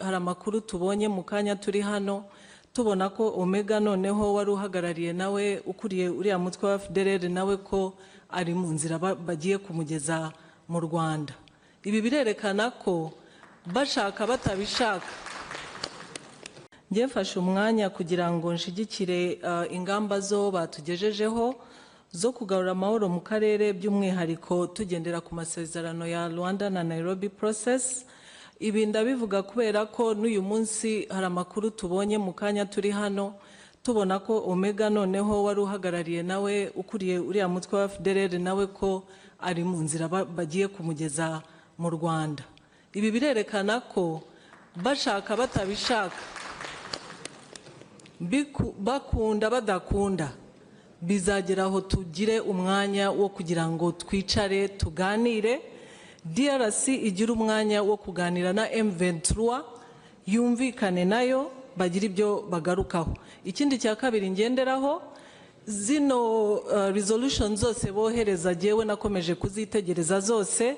hari amakuru tubonye mu kanya turi hano, tubona ko Omega noneho wari uhagarariye, nawe ukuriye uriya mutwe wa FDLR, nawe ko ari mu nzira bagiye kumugeza mu Rwanda. Ibi birerekana ko bashaka batabishaka. Njye mfashe umwanya kugira ngo nshigikire ingamba zo batugejejeho zo kugarura amahoro mu karere, by'umwihariko tugendera ku masezerano ya Luanda na Nairobi process. Ibi ndabivuga kubera ko n'uyu munsi hari amakuru tubonye mu kanya turi hano, tubona ko Omega noneho wari uhagarariye, nawe ukuriye uriya mutwe wa FDLR, nawe ko ari mu nzira bagiye kumugeza mu Rwanda. Ibi birerekana ko bashaka batabishaka, bakunda badakunda, bizagera aho tugire umwanya wo kugira ngo twicare tuganire. DRC igire umwanya wo kuganira na M23, yumvikane nayo, bagire ibyo bagarukaho. Ikindi cya kabiri ngenderaho, zino resolution zose bohereza, jyewe nakomeje kuzitegereza zose,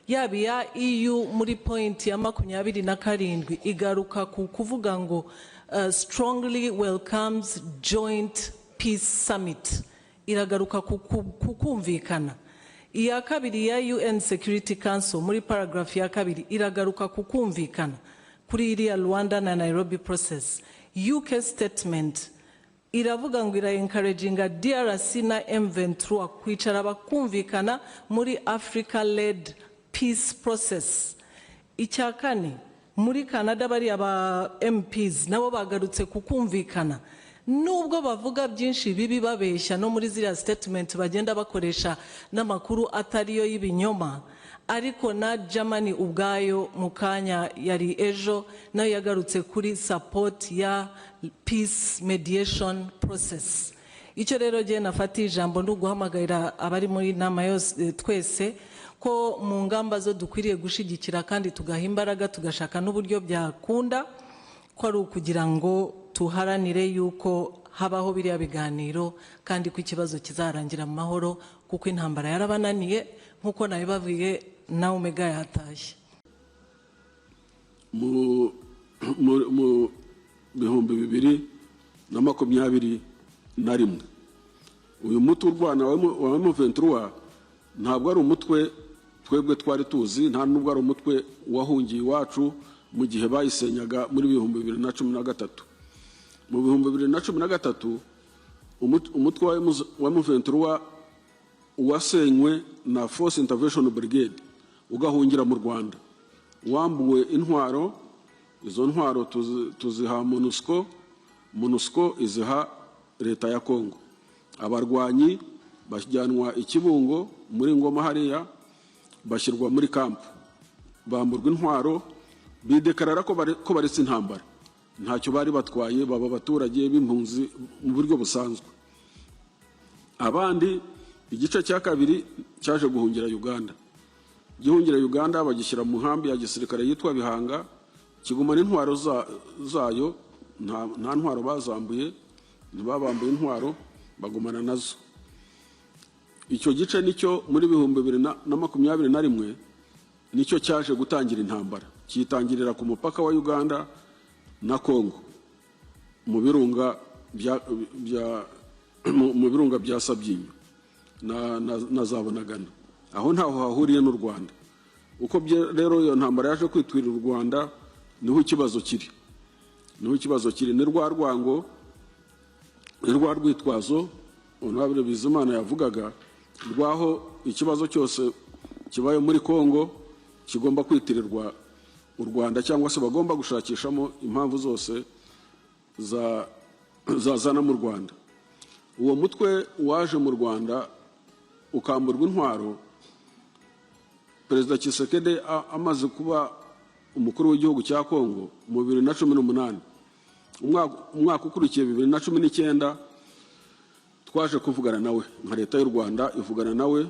yaba iya EU muri point ya 27 igaruka ku kuvuga ngo "strongly welcomes joint peace summit", iragaruka ku kumvikana. Iya kabiri ya UN Security Council muri paragraph ya kabiri iragaruka ku kumvikana kuri iriya Luanda na Nairobi process. UK statement iravuga ngo ira encouraginga DRC na M23 kwicara bakumvikana muri Africa led peace process. Icya kane, muri Canada bariya ba MPs nabo bagarutse ku kumvikana, nubwo bavuga byinshi bibi, babeshya no muri ziriya statement bagenda bakoresha n'amakuru atariyo y'ibinyoma. Ariko na Germany ubwayo mu kanya yari ejo nayo yagarutse kuri support ya peace mediation process. Icyo rero jye nafatiye ijambo ni uguhamagarira abari muri nama yose twese ko mu ngamba zo dukwiriye gushyigikira kandi tugaha imbaraga, tugashaka n'uburyo byakunda, ko ari ukugira ngo tuharanire yuko habaho biriya biganiro kandi ko ikibazo kizarangira mu mahoro, kuko intambara yarabananiye nk'uko nabibabwiye, na Omega yatashye. Mu 2021, uyu mutwe urwana wa M23 ntabwo ari umutwe twebwe twari tuzi, nta nubwo ari umutwe wahungiye iwacu mu gihe bayisenyaga muri 2013. Mu 2013 umutwe wa M23 wasenywe na Force Intervention Brigade, ugahungira mu Rwanda, wambuwe intwaro. Izo ntwaro tuziha MONUSCO, MONUSCO iziha leta ya Kongo. Abarwanyi bajyanwa i Kibungo muri Ngoma hariya, bashyirwa muri kampu, bamburwa intwaro, bidekarara ko baretse intambara, ntacyo bari batwaye, baba abaturage b'impunzi mu buryo busanzwe. Abandi, igice cya kabiri cyaje guhungira Uganda. Gihungira Uganda, bagishyira mu nkambi ya gisirikare yitwa Bihanga, kigumana intwaro zayo. Nta ntwaro bazambuye, ntibabambuye intwaro, bagumana nazo. Icyo gice nicyo muri 2021 nicyo cyaje gutangira intambara, cyitangirira ku mupaka wa Uganda na Congo mu birunga bya Sabyinyo na za Bunagana. Aho ntaho hahuriye n'u Rwanda. Uko rero iyo ntambara yaje kwitwirira u Rwanda, niho ikibazo kiri, niho ikibazo kiri. Ni rwa rwango, ni rwa rwitwazo Honorable Bizimana yavugaga, rwaho ikibazo cyose kibaye muri Congo kigomba kwitirirwa u Rwanda, cyangwa se bagomba gushakishamo impamvu zose zazana mu Rwanda. Uwo mutwe waje mu Rwanda ukamburwa intwaro. Perezida Tshisekedi amaze kuba umukuru w'igihugu cya Kongo mu 2018, umwaka ukurikiye 2019, twaje kuvugana nawe nka leta y'u Rwanda, ivugana nawe,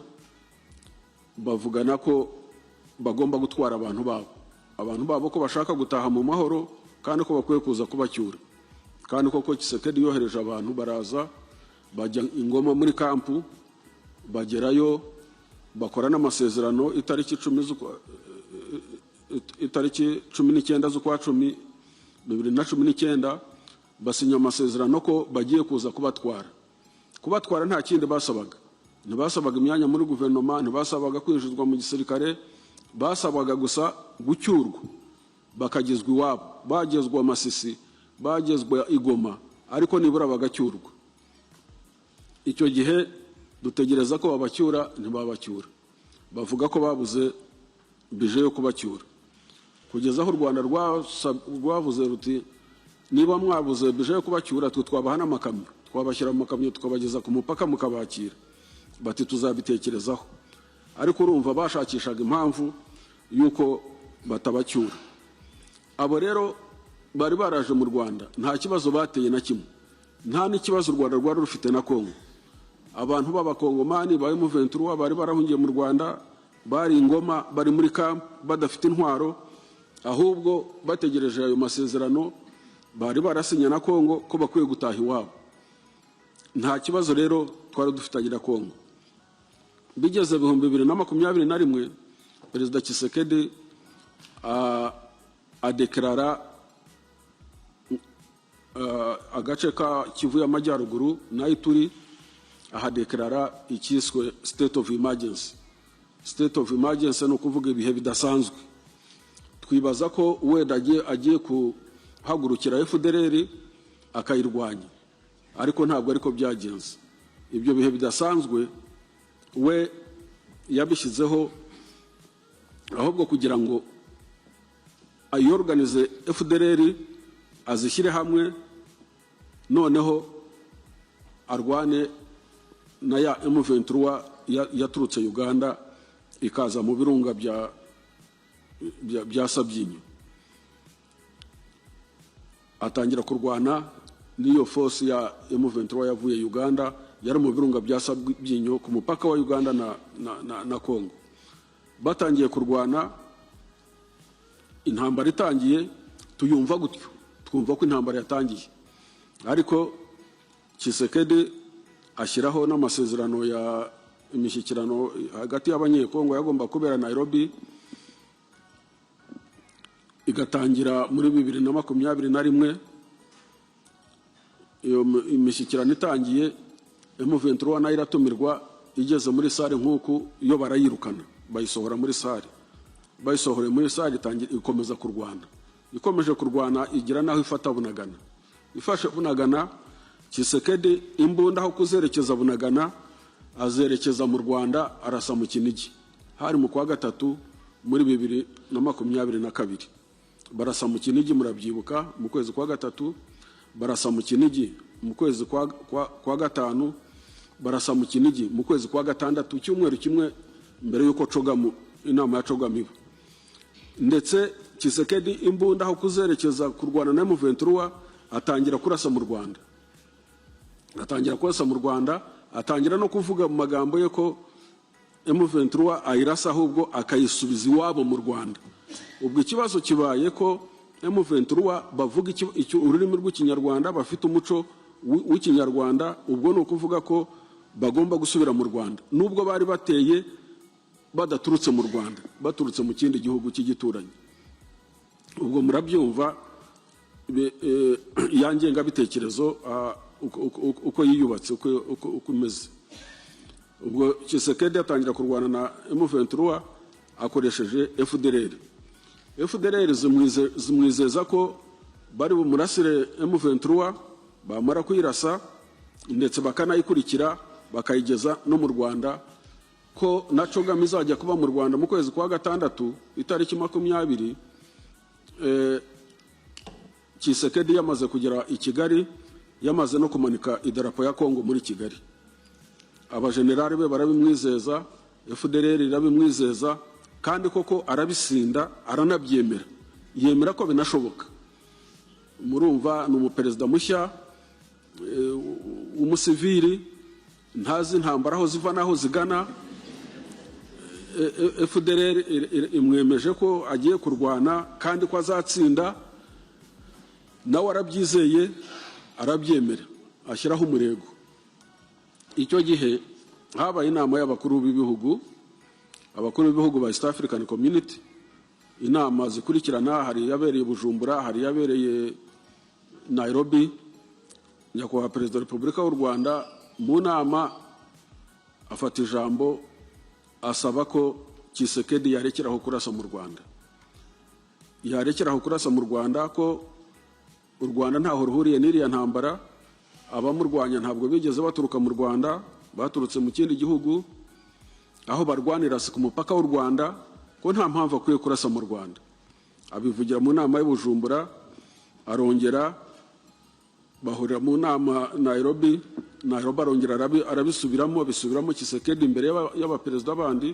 bavugana ko bagomba gutwara abantu babo, abantu babo ko bashaka gutaha mu mahoro kandi ko bakwiye kuza kubacyura. Kandi koko Tshisekedi yohereje abantu, baraza, bajya i Ngoma muri kampu, bagerayo bakora n'amasezerano itariki 10. itariki 19 z'ukwa 10 2019, basinya amasezerano ko bagiye kuza kubatwara. Kubatwara nta kindi basabaga, ntibasabaga imyanya muri guverinoma, ntibasabaga kwinjizwa mu gisirikare, basabaga gusa gucyurwa bakagezwa iwabo, bagezwa Masisi, bagezwa i Goma, ariko nibura bagacyurwa. Icyo gihe dutegereza ko babacyura, ntibabacyura, bavuga ko babuze budget yo kubacyura, kugeza aho u Rwanda rwavuze ruti: "Niba mwabuze budget yo kubacyura, twe twabaha n'amakamyo, twabashyira mu makamyo tukabageza ku mupaka mukabakira." Bati: "Tuzabitekerezaho." Ariko urumva bashakishaga impamvu y'uko batabacyura. Abo rero bari baraje mu Rwanda, nta kibazo bateye na kimwe, nta n'ikibazo u Rwanda rwari rufite na Kongo. Abantu b'Abakongomani ba M23 bari barahungiye mu Rwanda, bari ingoma, bari muri camp badafite intwaro, ahubwo bategereje ayo masezerano bari barasinye na Kongo ko bakwiye gutaha iwabo. Nta kibazo rero twari dufitanye na Kongo. Bigeze 2021, Perezida Tshisekedi adekarara agace ka Kivu y'Amajyaruguru na Ituri, ahadekarara icyiswe state of emergency. State of emergency ni ukuvuga ibihe bidasanzwe. Twibaza ko wenda agiye guhagurukira FDLR akayirwanya, ariko ntabwo ariko byagenze. Ibyo bihe bidasanzwe we yabishyizeho ahubwo kugira ngo ayorganize FDLR, azishyire hamwe, noneho arwane na ya M23 yaturutse Uganda ikaza mu birunga bya Sabyinyo. Atangira kurwana n'iyo force ya M23 yavuye Uganda, yari mu birunga bya Sabyinyo ku mupaka wa Uganda na Congo. Batangiye kurwana, intambara itangiye tuyumva gutyo, twumva ko intambara yatangiye. Ariko Tshisekedi ashyiraho n'amasezerano ya imishyikirano hagati y'Abanyekongo yagomba kubera Nairobi, igatangira muri 2021. Iyo imishyikirano itangiye, M23 nayo iratumirwa. Igeze muri salle nk'uku, iyo barayirukana, bayisohora muri salle. Bayisohoreye muri salle, itangira ikomeza kurwana. Ikomeje kurwana, igira n'aho ifata Bunagana. Ifashe Bunagana, Tshisekedi imbunda aho kuzerekeza Bunagana azerekeza mu Rwanda, arasa mu Kinigi. Hari mu kwa gatatu muri 2022. Barasa mu Kinigi, murabyibuka, mu kwezi kwa gatatu. Barasa mu Kinigi mu kwezi kwa gatanu. Barasa mu Kinigi mu kwezi kwa gatandatu, icyumweru kimwe mbere y'uko CHOGM, inama ya CHOGM iba. Ndetse Tshisekedi imbunda aho kuzerekeza kurwana na M23, atangira kurasa mu Rwanda, atangira kurasa mu Rwanda, atangira no kuvuga mu magambo ye ko M23 ayirasa ahubwo akayisubiza iwabo mu Rwanda. Ubwo ikibazo kibaye ko M23 bavuga ururimi rw'Ikinyarwanda, bafite umuco w'Ikinyarwanda. Ubwo ni ukuvuga ko bagomba gusubira mu Rwanda, nubwo bari bateye badaturutse mu Rwanda, baturutse mu kindi gihugu cy'igituranyi. Ubwo murabyumva ya ngengabitekerezo uko yiyubatse, uko imeze. Ubwo Tshisekedi atangira kurwana na M23 akoresheje FDLR. FDLR zimwizeza ko bari bumurasire M23, bamara kuyirasa ndetse bakanayikurikira bakayigeza no mu Rwanda, ko na CHOGM izajya kuba mu Rwanda mu kwezi kwa gatandatu itariki 20. Tshisekedi yamaze kugera i Kigali, yamaze no kumanika idarapo ya Kongo muri Kigali. Abajenerali be barabimwizeza, FDLR irabimwizeza, kandi koko arabisinda, aranabyemera, yemera ko binashoboka. Murumva ni umuperezida mushya w'umusivili, ntazi intambara aho ziva n'aho zigana. FDLR imwemeje ko agiye kurwana kandi ko azatsinda, nawe arabyizeye, arabyemera, ashyiraho umurego. Icyo gihe habaye inama y'abakuru b'ibihugu, abakuru b'ibihugu ba East African Community. Inama zikurikirana, hari iyabereye Bujumbura, hari iyabereye Nairobi. Nyakubahwa Perezida wa Repubulika y'u Rwanda mu nama afata ijambo, asaba ko Tshisekedi yarekeraho kurasa mu Rwanda, yarekeraho kurasa mu Rwanda, ko u Rwanda ntaho ruhuriye n'iriya ntambara, abamurwanya ntabwo bigeze baturuka mu Rwanda, baturutse mu kindi gihugu, aho barwanira si ku mupaka w'u Rwanda, ko nta mpamvu akwiye kurasa mu Rwanda. Abivugira mu nama y'i Bujumbura. Arongera bahurira mu nama Nairobi. Nairobi arongera arabisubiramo, bisubiramo Tshisekedi imbere y'abaperezida bandi.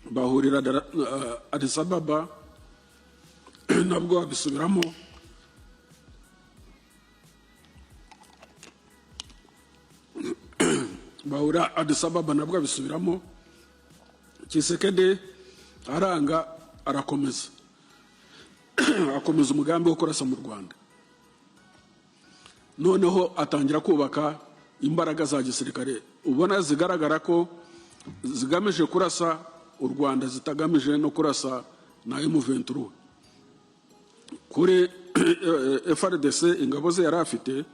Bahurira Addis Ababa, nabwo abisubiramo. Bahura Addis Ababa, nabwo abisubiramo. Tshisekedi aranga, arakomeza, akomeza umugambi wo kurasa mu Rwanda. Noneho atangira kubaka imbaraga za gisirikare ubona zigaragara ko zigamije kurasa u Rwanda, zitagamije no kurasa na M23 kuri FARDC, ingabo ze yari afite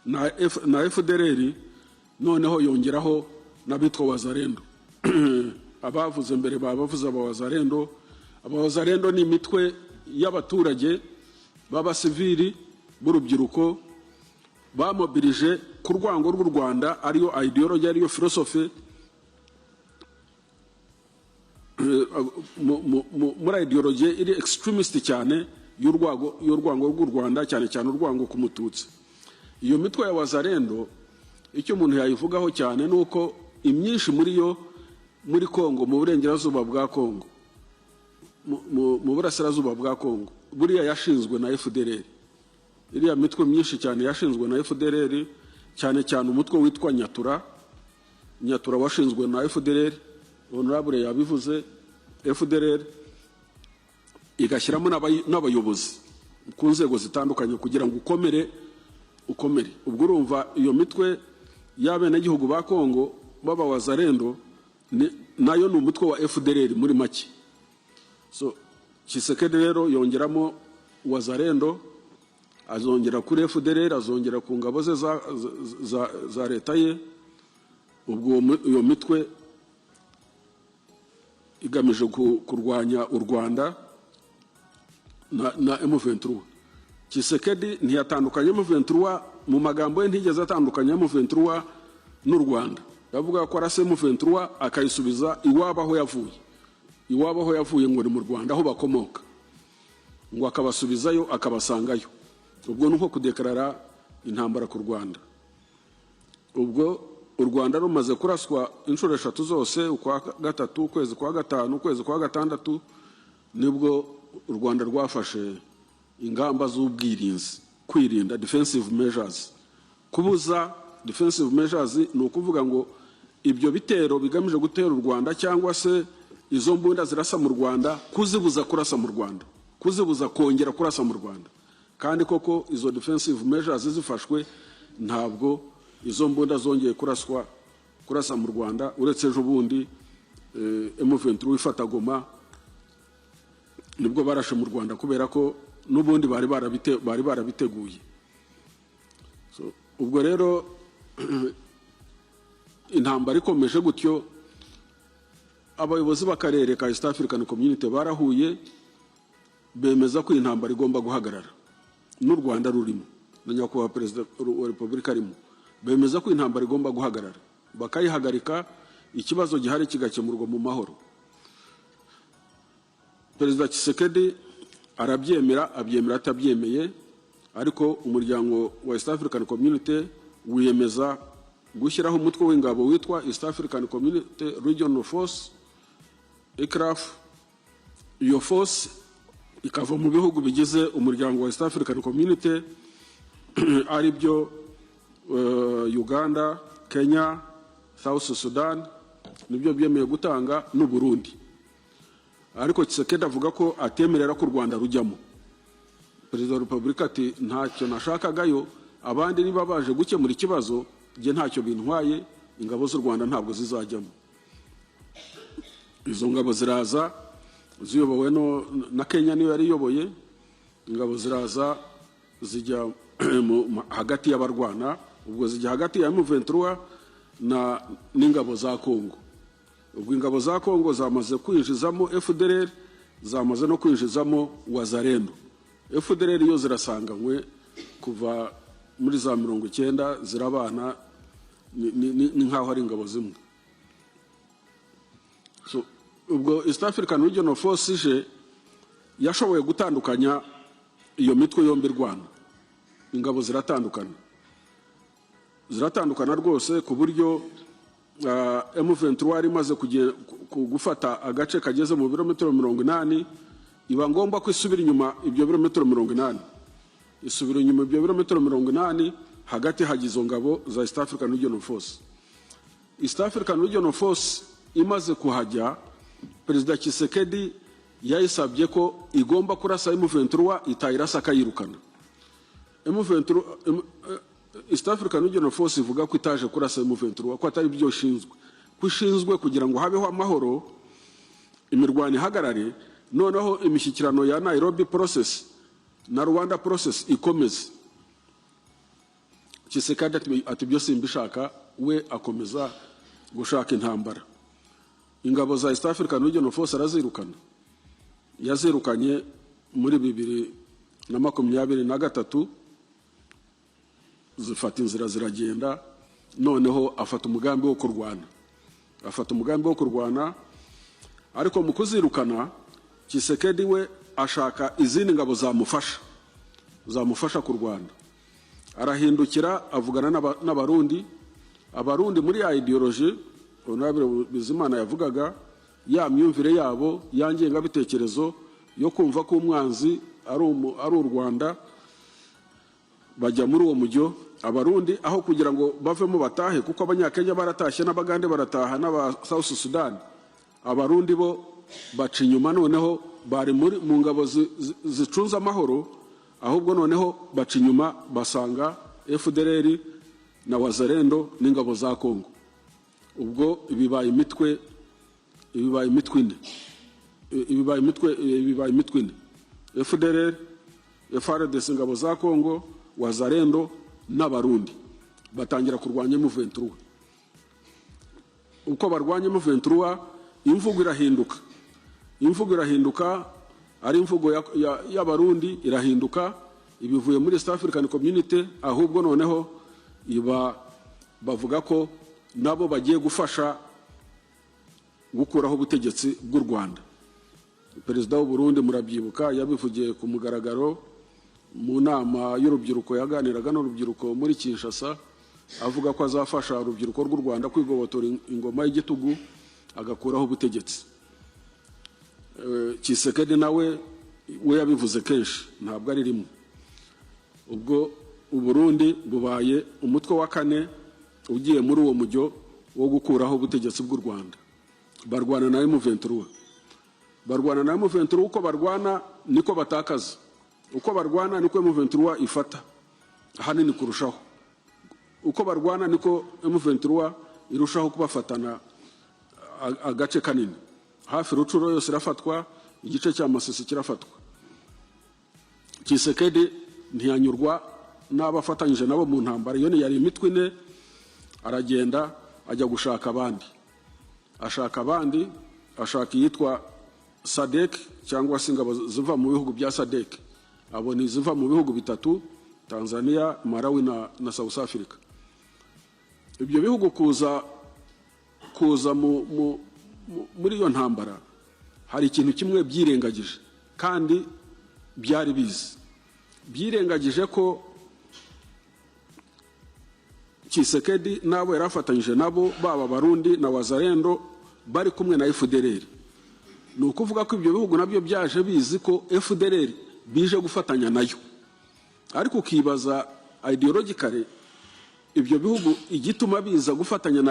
na FDLR. Noneho yongeraho n'abitwa Wazalendo. Abavuze mbere babavuze aba Wazalendo. Aba Wazalendo ni imitwe y'abaturage b'abasivili b'urubyiruko bamobilije ku rwango rw'u Rwanda, ariyo ideology, ariyo philosophy. Muri ideology iri extremist cyane y'urwango rw'u Rwanda, cyane cyane urwango ku Mututsi. Iyo mitwe ya Wazalendo, icyo umuntu yayivugaho cyane ni uko imyinshi muri yo muri Kongo, mu burengerazuba bwa Kongo, mu burasirazuba bwa Kongo, buriya yashinzwe na FDLR. Iriya mitwe myinshi cyane yashinzwe na FDLR, cyane cyane umutwe witwa Nyatura. Nyatura washinzwe na FDLR, honorable yabivuze. FDLR igashyiramo n'abayobozi ku nzego zitandukanye kugira ngo ukomere, ukomere. Ubwo urumva iyo mitwe y'abenegihugu ba Kongo b'aba Wazalendo nayo ni umutwe wa FDLR muri make. So Tshisekedi rero yongeramo Wazalendo, azongera kuri FDLR, azongera ku ngabo ze za leta ye. Ubwo iyo mitwe igamije kurwanya u Rwanda na M23. Tshisekedi ntiyatandukanye M23 mu magambo ye, ntigeze atandukanya M23 n'u Rwanda. Yavuga ko arase M23 akayisubiza iwabo aho yavuye, iwabo aho yavuye ngo ni mu Rwanda aho bakomoka, ngo akabasubizayo, akabasangayo. Ubwo ni nko kudekarara intambara ku Rwanda. Ubwo u Rwanda rumaze kuraswa inshuro eshatu zose, ukwa gatatu, ukwezi kwa gatanu, ukwezi kwa gatandatu, nibwo u Rwanda rwafashe ingamba z'ubwirinzi, kwirinda, defensive measures. Kubuza, defensive measures ni ukuvuga ngo ibyo bitero bigamije gutera u Rwanda cyangwa se izo mbunda zirasa mu Rwanda, kuzibuza kurasa mu Rwanda, kuzibuza kongera kurasa mu Rwanda. Kandi koko izo defensive measures zifashwe, ntabwo izo mbunda zongeye kurasa mu Rwanda, uretse ejo bundi M23 ifata Goma, nibwo barashe mu Rwanda, kubera ko n'ubundi bari barabiteguye. So, ubwo rero intambara ikomeje gutyo, abayobozi b'akarere ka East African Community barahuye, bemeza ko iyi ntambara igomba guhagarara, n'u Rwanda rurimo, na nyakubahwa Perezida wa Repubulika arimo. Bemeza ko intambara igomba guhagarara, bakayihagarika, ikibazo gihari kigakemurwa mu mahoro. Perezida Tshisekedi arabyemera, abyemera atabyemeye, ariko umuryango wa East African Community wiyemeza gushyiraho umutwe w'ingabo witwa East African Community Regional Force, EACRF. Iyo force ikava mu bihugu bigize umuryango wa East African Community, ari byo Uganda, Kenya, South Sudan, nibyo byemeye gutanga, n'u Burundi. Ariko Tshisekedi avuga ko atemerera ko u Rwanda rujyamo. Perezida wa Repubulika ati: "Ntacyo nashakagayo, abandi niba baje gukemura ikibazo, njye ntacyo bintwaye, ingabo z'u Rwanda ntabwo zizajyamo." Izo ngabo ziraza. Ziyobowe no, na Kenya niyo yari iyoboye. Ingabo ziraza zijya hagati y'abarwana. Ubwo zijya hagati ya M23 na n'ingabo za Congo. Ubwo ingabo za Congo zamaze kwinjizamo FDLR, zamaze no kwinjizamo Wazalendo. FDLR yo zirasanganywe kuva muri za 90, zirabana, ni nk'aho ari ingabo zimwe. So, ubwo East African Regional Force ije, yashoboye gutandukanya iyo mitwe yombi irwana. Ingabo ziratandukana, ziratandukana rwose, ku buryo M23 yari imaze gufata agace kageze mu birometero 80, iba ngombwa ko isubira inyuma ibyo birometero 80. Isubira inyuma ibyo birometero 80, hagati hajya izo ngabo za East African Regional Force. East African Regional Force imaze kuhajya, Perezida Tshisekedi yayisabye ko igomba kurasa M23, itayirasa akayirukana. M23, East African Regional Force ivuga ko itaje kurasa M23, ko atari byo ishinzwe, ko ishinzwe kugira ngo habeho amahoro, imirwano ihagarare, noneho imishyikirano ya Nairobi Process na Rwanda Process ikomeze. Tshisekedi ati "Ibyo simbishaka." We akomeza gushaka intambara. Ingabo za East African Regional Force arazirukana. Yazirukanye muri 2023, zifata inzira ziragenda. Noneho afata umugambi wo kurwana, afata umugambi wo kurwana. Ariko mu kuzirukana, Tshisekedi we ashaka izindi ngabo zamufasha kurwana. Arahindukira avugana n'Abarundi. Abarundi muri ya ideology Honorable Bizimana yavugaga, ya myumvire yabo ya ngengabitekerezo yo kumva ko umwanzi ari u Rwanda, bajya muri uwo mujyo. Abarundi, aho kugira ngo bavemo batahe, kuko Abanyakenya baratashye n'Abagande barataha n'aba South Sudan, Abarundi bo baca inyuma. Noneho bari mu ngabo zicunze amahoro, ahubwo noneho baca inyuma basanga FDLR na Wazalendo n'ingabo za Congo. Ubwo ibibaye imitwe ine, ibibaye imitwe ine: FDLR, FARDC, ingabo za Congo, Wazalendo n'Abarundi. Batangira kurwanya M23. Uko barwanya M23, imvugo irahinduka, imvugo irahinduka, ari imvugo y'Abarundi irahinduka, ibivuye muri East African Community, ahubwo noneho iba bavuga ko nabo bagiye gufasha gukuraho ubutegetsi bw'u Rwanda. Perezida w'u Burundi, murabyibuka, yabivugiye ku mugaragaro mu nama y'urubyiruko, yaganiraga n'urubyiruko muri Kinshasa, avuga ko azafasha urubyiruko rw'u Rwanda kwigobotora ingoma y'igitugu, agakuraho ubutegetsi. Tshisekedi nawe we yabivuze kenshi, ntabwo ari rimwe. Ubwo Uburundi bubaye umutwe wa kane ugiye muri uwo mujyo wo gukuraho ubutegetsi bw'u Rwanda. Barwana na M23, barwana na M23. Uko barwana niko batakaza, uko barwana niko M23 ifata ahanini kurushaho, uko barwana niko M23 irushaho kubafatana agace kanini. Hafi Rutshuru yose irafatwa, igice cya Masisi kirafatwa. Tshisekedi ntiyanyurwa n'abafatanyije nabo mu ntambara. Iyo yari imitwe ine. Aragenda ajya gushaka abandi, ashaka abandi, ashaka iyitwa SADC, cyangwa se ingabo ziva mu bihugu bya SADC. Abona iziva mu bihugu bitatu: Tanzania, Malawi na South Africa. Ibyo bihugu kuza muri iyo ntambara, hari ikintu kimwe byirengagije kandi byari bizi. Byirengagije ko Tshisekedi n'abo yari afatanyije nabo, baba Abarundi na Wazalendo, bari kumwe na FDLR. Ni ukuvuga ko ibyo bihugu nabyo byaje bizi ko FDLR bije gufatanya nayo. Ariko ukibaza ideologically ibyo bihugu igituma biza gufatanya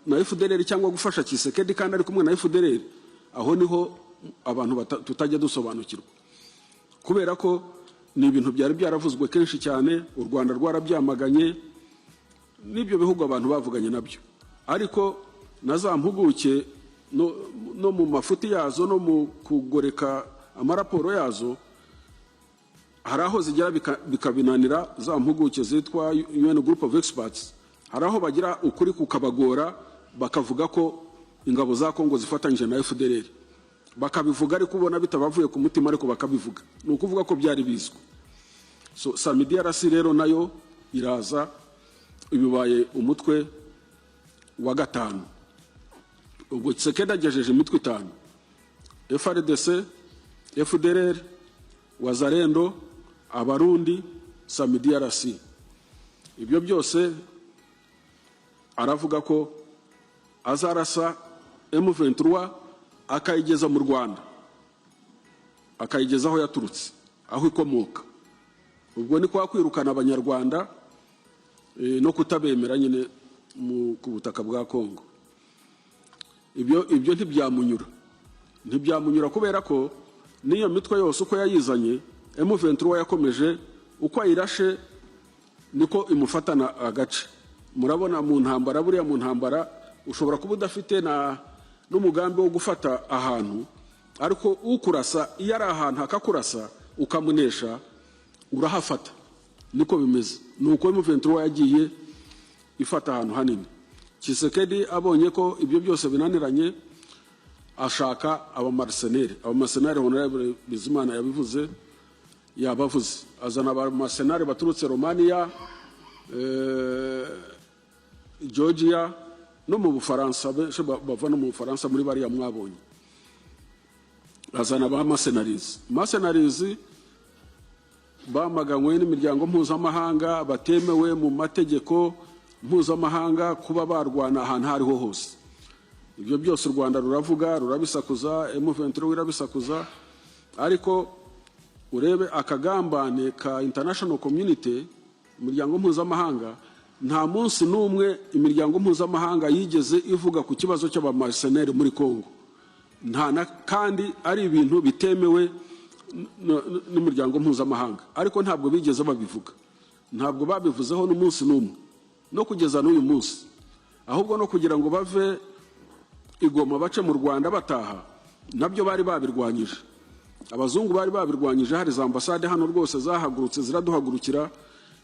na FDLR cyangwa gufasha Tshisekedi kandi ari kumwe na FDLR. Aho niho abantu tutajya dusobanukirwa, kubera ko ni ibintu byari byaravuzwe kenshi cyane, u Rwanda rwarabyamaganye, n'ibyo bihugu abantu bavuganye nabyo. Ariko na za mpuguke no mu mafuti yazo no mu kugoreka amaraporo yazo, hari aho zigera bikabinanira. Za mpuguke zitwa UN Group of Experts, hari aho bagira ukuri kukabagora, bakavuga ko ingabo za Kongo zifatanyije na FDLR. Bakabivuga ariko ubona bitabavuye ku mutima, ariko bakabivuga, ni ukuvuga ko byari bizwi. So SAMIDRC rero nayo iraza, ibibaye umutwe wa gatanu. Ubwo Tshisekedi agejeje imitwe itanu: FARDC, FDLR, Wazalendo, Abarundi, SAMIDRC. Ibyo byose aravuga ko azarasa M23 akayigeza mu Rwanda, akayigeza aho yaturutse, aho ikomoka. Ubwo ni kwa kwirukana Abanyarwanda no kutabemera nyine ku butaka bwa Kongo. Ibyo ntibyamunyura kubera ko n'iyo mitwe yose uko yayizanye, M23 yakomeje uko ayirashe niko imufatana agace. Murabona mu ntambara, buriya mu ntambara ushobora kuba udafite na n'umugambi wo gufata ahantu, ariko ukurasa iyo ari ahantu akakurasa ukamunesha, urahafata. Niko bimeze. Ni uko M23 yagiye ifata ahantu hanini. Tshisekedi abonye ko ibyo byose binaniranye, ashaka abamercenaires. Abamercenaires, Honorable Bizimana yabivuze, yabavuze. Azana abamercenaires baturutse Romania, Georgia no mu Bufaransa. Benshi bava no mu Bufaransa muri bariya mwabonye. Azana ba mercenaries. Mercenaries bamaganywe n'imiryango mpuzamahanga, batemewe mu mategeko mpuzamahanga kuba barwana ahantu aho ariho hose. Ibyo byose u Rwanda ruravuga, rurabisakuza, M23 irabisakuza, ariko urebe akagambane ka international community, imiryango mpuzamahanga. Nta munsi n'umwe imiryango mpuzamahanga yigeze ivuga ku kibazo cy'abamercenaires muri Congo, nta na. Kandi ari ibintu bitemewe n'umuryango mpuzamahanga, ariko ntabwo bigeze babivuga, ntabwo babivuzeho n'umunsi n'umwe no kugeza n'uyu munsi. Ahubwo no kugira ngo bave i Goma bace mu Rwanda bataha, nabyo bari babirwanyije. Abazungu bari babirwanyije. Hari za ambasade hano rwose zahagurutse, ziraduhagurukira,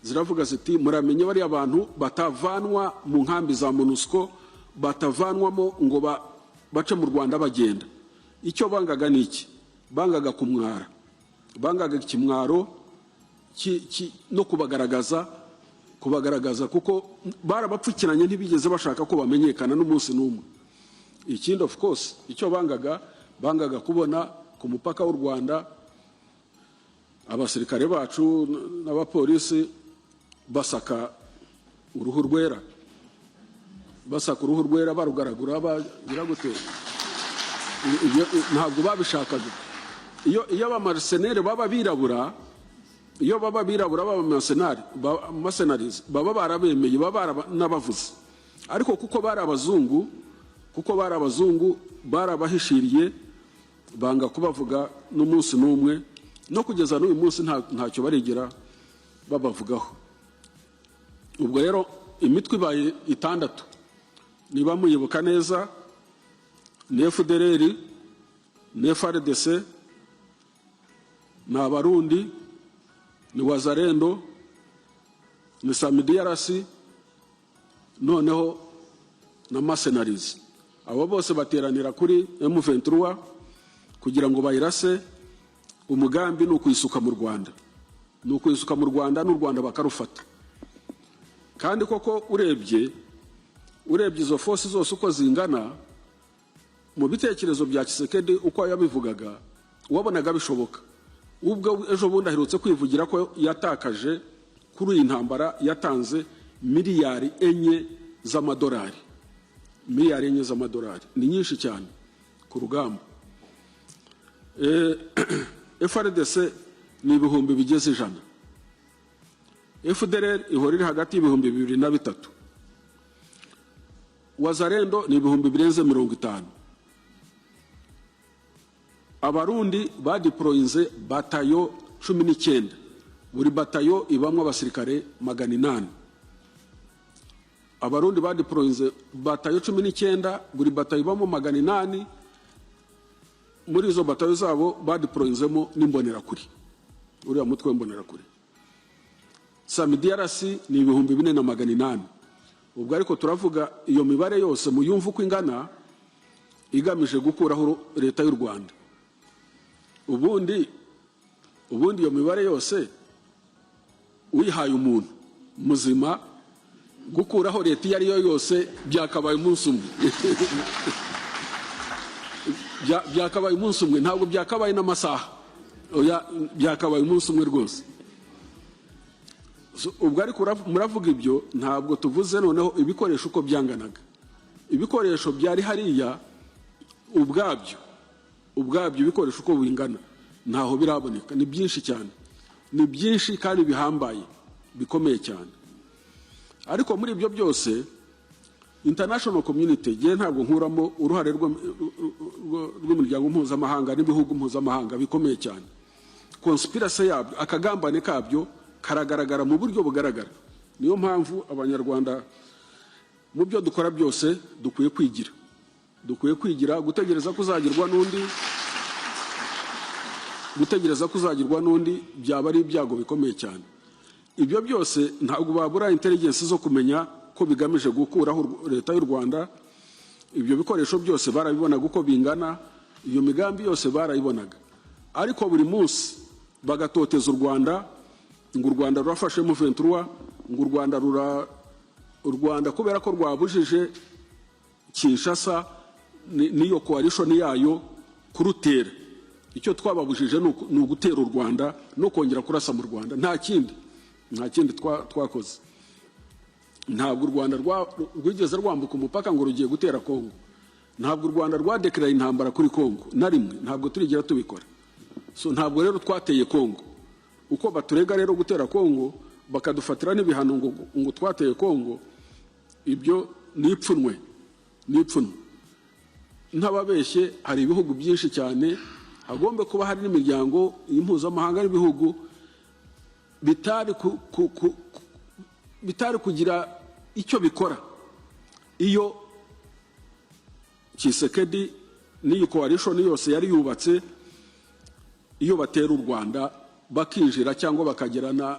ziravuga ziti: "Muramenye bariya bantu batavanwa mu nkambi za MONUSCO, batavanwamo ngo bace mu Rwanda bagenda." Icyo bangaga ni iki? Bangaga kumwara, bangaga ikimwaro no kubagaragaza, kuko barabapfukiranye, ntibigeze bashaka ko bamenyekana n'umunsi n'umwe. Ikindi, of course, icyo bangaga, bangaga kubona ku mupaka w'u Rwanda abasirikare bacu n'abapolisi basaka uruhu rwera, basaka uruhu rwera, barugaragura, bagira gute. Ibyo ntabwo babishakaga. Iyo abamercenaires baba birabura, iyo baba birabura, baba mercenaries, baba barabemeye, baba baranabavuze. Ariko kuko bari abazungu, barabahishiriye, banga kubavuga n'umunsi n'umwe. No kugeza n'uyu munsi ntacyo barigera babavugaho. Ubwo rero imitwe ibaye itandatu, niba muyibuka neza: ni FDLR, ni FARDC, ni Abarundi, ni Wazalendo, ni SAMIDRC, noneho na mercenaries. Abo bose bateranira kuri M23 kugira ngo bayirase. Umugambi ni ukuyisuka mu Rwanda, ni ukuyisuka mu Rwanda n'u Rwanda bakarufata. Kandi koko urebye izo force zose uko zingana, mu bitekerezo bya Tshisekedi uko yabivugaga, wabonaga bishoboka. Ubwo ejo bundi aherutse kwivugira ko yatakaje kuri iyi ntambara, yatanze miliyari 4 z'amadolari. Miliyari 4 z'amadolari ni nyinshi cyane ku rugamba. FARDC ni ibihumbi bigeze 100, FDLR ihora iri hagati y'ibihumbi 2 na 3, Wazalendo ni ibihumbi birenze 50, Abarundi badeployinze batayo 19, buri batayo ibamo abasirikare 800. Abarundi badeployinze batayo 19, buri batayo ibamo 800. Muri izo batayo zabo badeployinzemo n'Imbonerakure, uriya mutwe w'Imbonerakure. SAMIDRC ni 4800. Ubwo ariko turavuga iyo mibare yose muyumve uko ingana, igamije gukuraho leta y'u Rwanda. Ubundi iyo mibare yose uyihaye umuntu muzima, gukuraho leta iyo ari yo yose byakabaye umunsi umwe, byakabaye umunsi umwe, ntabwo byakabaye n'amasaha. Oya, byakabaye umunsi umwe rwose. So, ubwo ariko muravuga ibyo, ntabwo tuvuze noneho ibikoresho uko byanganaga. Ibikoresho byari hariya ubwabyo, ibikoresho uko bingana ntaho biraboneka. Ni byinshi cyane, ni byinshi kandi bihambaye, bikomeye cyane. Ariko muri ibyo byose, international community, ngewe ntabwo nkuramo uruhare rw'umuryango mpuzamahanga n'ibihugu mpuzamahanga bikomeye cyane. Conspiracy yabyo, akagambane kabyo karagaragara mu buryo bugaragara. Niyo mpamvu Abanyarwanda mu byo dukora byose dukwiye kwigira, dukwiye kwigira. Gutegereza ko uzagirwa n'undi, gutegereza ko uzagirwa n'undi byaba ari ibyago bikomeye cyane. Ibyo byose ntabwo babura intelligence zo kumenya ko bigamije gukuraho leta y'u Rwanda. Ibyo bikoresho byose barabibonaga uko bingana, iyo migambi yose barayibonaga, ariko buri munsi bagatoteza u Rwanda ngo u Rwanda rurafashe M23, ngo u Rwanda rura u Rwanda kubera ko rwabujije Kinshasa n'iyo coalition yayo kurutera. Icyo twababujije ni ugutera u Rwanda no kongera kurasa mu Rwanda. Nta kindi, nta kindi twakoze. Ntabwo u Rwanda rwigeze rwambuka umupaka ngo rugiye gutera Kongo. Ntabwo u Rwanda rwadeclaraye intambara kuri Kongo na rimwe, ntabwo turigera tubikora. So ntabwo rero twateye Kongo uko baturega rero gutera Kongo, bakadufatira n'ibihano ngo twateye Kongo. Ibyo ni ipfunwe, ni ipfunwe. Ntababeshye, hari ibihugu byinshi cyane, hagomba kuba hari n'imiryango mpuzamahanga n'ibihugu bitari kugira icyo bikora iyo Tshisekedi n'iyi coalition yose yari yubatse, iyo batera u Rwanda bakinjira cyangwa bakagerana.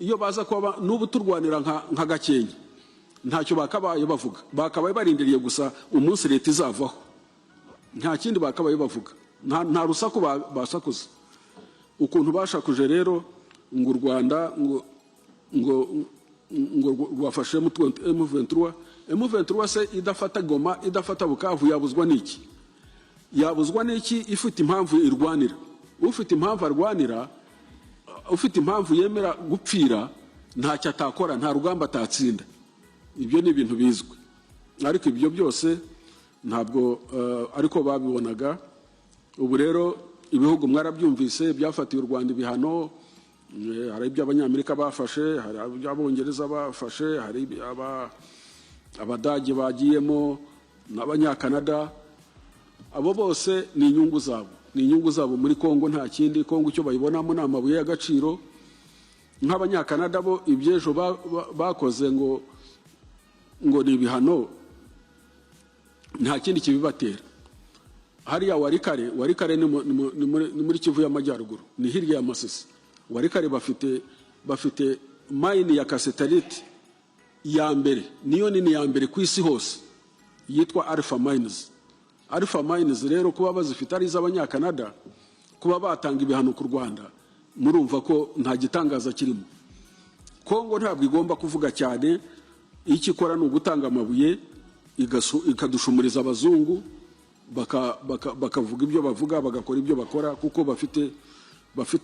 Iyo baza kuba n'ubu turwanira nka Gakenke, ntacyo bakabaye bavuga. Bakabaye barindiriye gusa umunsi leta izavaho, nta kindi bakabaye bavuga. Nta rusaku basakuza ukuntu bashakuje rero ngo u Rwanda ngo rwafashe M23. M23 se idafata Goma, idafata Bukavu, yabuzwa n'iki? Yabuzwa n'iki ifite impamvu irwanira? Ufite impamvu arwanira, ufite impamvu yemera gupfira, ntacyo atakora, nta rugamba atatsinda. Ibyo ni ibintu bizwi. Ariko ibyo byose ntabwo ariko babibonaga. Ubu rero ibihugu mwarabyumvise byafatiye u Rwanda ibihano. Hari ibyo Abanyamerika bafashe, hari ibyo Abongereza bafashe, hari Abadage bagiyemo n'Abanyakanada. Abo bose ni inyungu zabo, ni inyungu zabo muri Kongo, nta kindi. Kongo icyo bayibonamo ni amabuye y'agaciro. Nk'Abanyakanada bo, iby'ejo bakoze ngo ni ibihano, nta kindi kibibatera. Hariya Walikale, Walikale ni muri Kivu y'Amajyaruguru, ni hirya ya Masisi. Walikale bafite mine ya cassiterite ya mbere, niyo nini ya mbere ku isi hose, yitwa Alpha Mines. Alpha Mines rero kuba bazifite ari iz'Abanyakanada, kuba batanga ibihano ku Rwanda, murumva ko nta gitangaza kirimo. Kongo ntabwo igomba kuvuga cyane. Icyo ikora ni ugutanga amabuye, ikadushumuriza abazungu, bakavuga ibyo bavuga, bagakora ibyo bakora, kuko bafite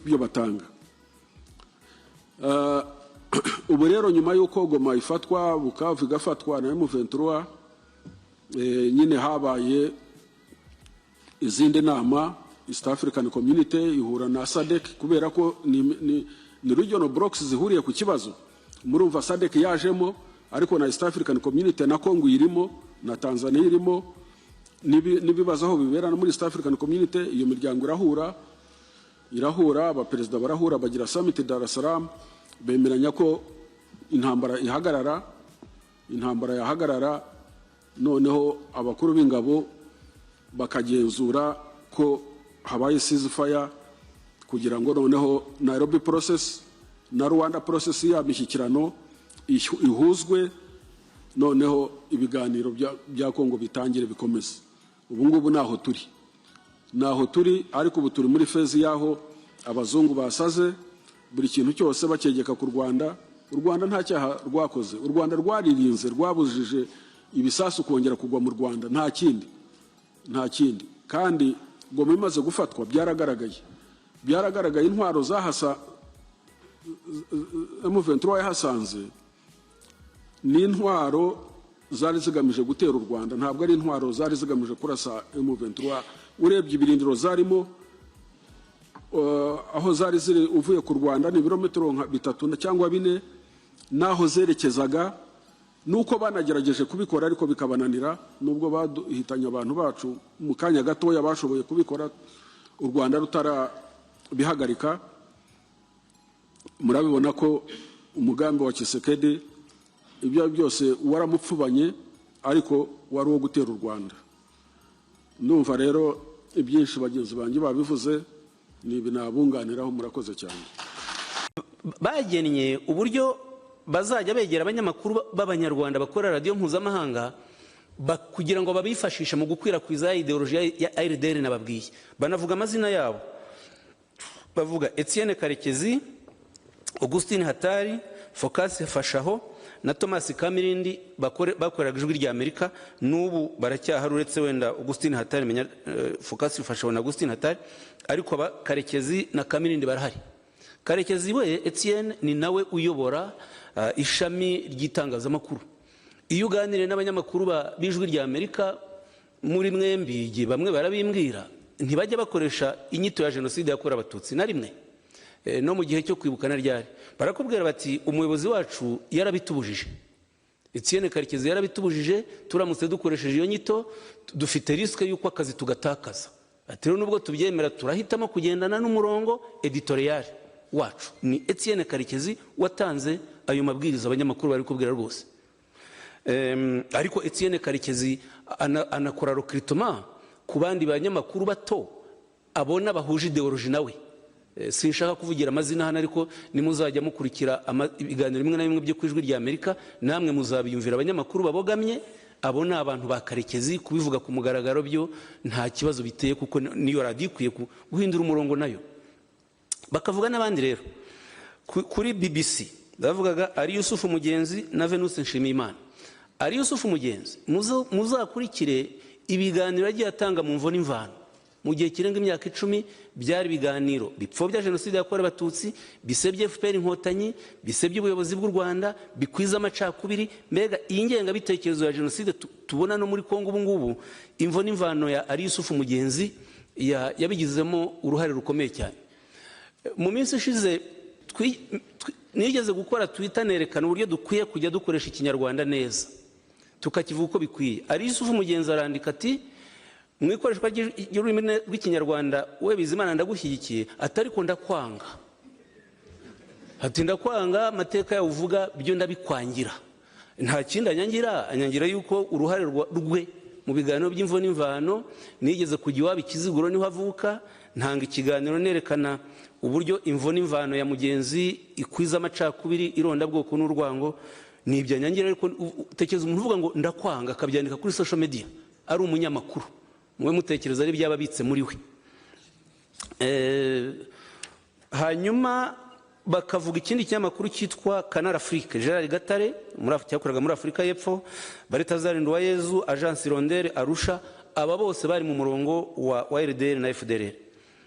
ibyo batanga. Ubu rero nyuma y'uko Goma ifatwa, Bukavu igafatwa na M23, nyine habaye izindi nama. East African Community ihura na SADC, kubera ko ni regional blocks zihuriye ku kibazo. Murumva SADC yajemo, ariko na East African Community na Congo irimo, na Tanzania irimo, n'ibibazo aho bibera no muri East African Community. Iyo miryango irahura, abaperezida barahura, bagira summit Dar es Salaam, bemeranya ko intambara ihagarara. Intambara yahagarara, noneho abakuru b'ingabo bakagenzura ko habaye ceasefire, kugira ngo noneho Nairobi process na Rwanda process, ya mishyikirano, ihuzwe, noneho ibiganiro bya Kongo bitangire bikomeze. Ubu ngubu naho turi, naho turi, ariko ubu turi muri phase y'aho abazungu basaze, buri kintu cyose bacyegeka ku Rwanda. U Rwanda nta cyaha rwakoze. U Rwanda rwaririnze, rwabujije ibisasu kongera kugwa mu Rwanda, nta kindi, nta kindi. Kandi Goma imaze gufatwa byaragaragaye, byaragaragaye intwaro zahasa M23 yahasanze ni intwaro zari zigamije gutera u Rwanda, ntabwo ari intwaro zari zigamije kurasa M23. Urebye ibirindiro zarimo, aho zari ziri uvuye ku Rwanda ni ibirometero nka 3 cyangwa 4, n'aho zerekezaga, nuko banagerageje kubikora ariko bikabananira, nubwo baduhitanye abantu bacu mu kanya gatoya, bashoboye kubikora u Rwanda rutarabihagarika. Murabibona ko umugambi wa Tshisekedi, ibyo ari byose waramupfubanye, ariko wari uwo gutera u Rwanda. Ndumva rero ibyinshi bagenzi banjye babivuze, ni ibi nabunganiraho. Murakoze cyane. Bagennye uburyo bazajya begera abanyamakuru b'Abanyarwanda bakora radiyo mpuzamahanga kugira ngo babifashishe mu gukwirakwiza ya idéologie ya RDR nababwiye. Banavuga amazina yabo, bavuga Etienne Karekezi, Augustin Hatari, Focas Fashaho na Thomas Kamirindi, bakoreraga Ijwi rya Amerika. N'ubu baracyahari, uretse wenda Augustin Hatari menya, Focas Fashaho na Augustin Hatari, ariko aba Karekezi na Kamirindi barahari. Karekezi we Etienne ni nawe uyobora ishami ry'itangazamakuru. Iyo uganiriye n'abanyamakuru b'Ijwi rya Amerika muri mwembi, igihe bamwe barabimbwira, ntibajya bakoresha inyito ya jenoside yakorewe Abatutsi na rimwe. No mu gihe cyo kwibuka na ryari, barakubwira bati: "Umuyobozi wacu yarabitubujije, Etienne Karekezi yarabitubujije. Turamutse dukoresheje iyo nyito dufite risque y'uko akazi tugatakaza." Ati: "Rero nubwo tubyemera, turahitamo kugendana n'umurongo éditorial wacu." Ni Etienne Karekezi watanze ayo mabwiriza, abanyamakuru bari kubwira rwose. Ariko Etienne Karekezi anakora recrutement ku bandi banyamakuru bato abona bahuje idéologie nawe. Sinshaka kuvugira amazina hano, ariko nimuzajya mukurikira ibiganiro bimwe na bimwe byo ku Ijwi rya Amerika, namwe muzabiyumvira, abanyamakuru babogamye. Abo ni abantu ba Karekezi. Kubivuga ku mugaragaro byo nta kibazo biteye, kuko niyo radiyo ikwiye guhindura umurongo nayo. Bakavuga n'abandi rero. Kuri BBC bavugaga ari Yusufu Mugenzi na Venuste Nshimiyimana. Ari Yusufu Mugenzi, muzakurikire ibiganiro yagiye atanga mu Mvo n'Imvano mu gihe kirenga imyaka 10, byari ibiganiro bipfobya jenoside yakorewe Abatutsi, bisebye FPR Inkotanyi, bisebye ubuyobozi bw'u Rwanda, bikwiza amacakubiri. Mbega iyi ngengabitekerezo ya jenoside tubona no muri Kongo ubu ngubu, Imvo n'Imvano ya ari Yusufu Mugenzi yabigizemo uruhare rukomeye cyane. Mu minsi ishize nigeze gukora Twitter nerekana uburyo dukwiye kujya dukoresha Ikinyarwanda neza, tukakivuga uko bikwiye. Ari Yusufu Mugenzi arandika ati: "Mu ikoreshwa ry'ururimi rw'Ikinyarwanda, we Bizimana ndagushyigikiye," ati, "ariko ndakwanga." Ati: "Ndakwanga, amateka yawe uvuga byo ndabikwangira." Nta kindi anyangira, anyangira yuko uruhare rwe mu biganiro by'Imvo n'Imvano. Nigeze kujya iwabo Ikiziguro, niho avuka, ntanga ikiganiro nerekana uburyo Imvo n'Imvano ya Mugenzi ikwiza amacakubiri, irondabwoko n'urwango. Ni ibyo anyangira. Ariko tekereza umuntu uvuga ngo "ndakwanga", akabyandika kuri social media, ari umunyamakuru. Mube mutekereza ari byaba abitse muri we. Hanyuma bakavuga ikindi kinyamakuru cyitwa Canal Afrique, Gerard Gatare, cyakoraga muri Afurika y'Epfo, Baritazari Nduwayezu, Agence Hirondelle Arusha. Aba bose bari mu murongo wa RDR na FDLR.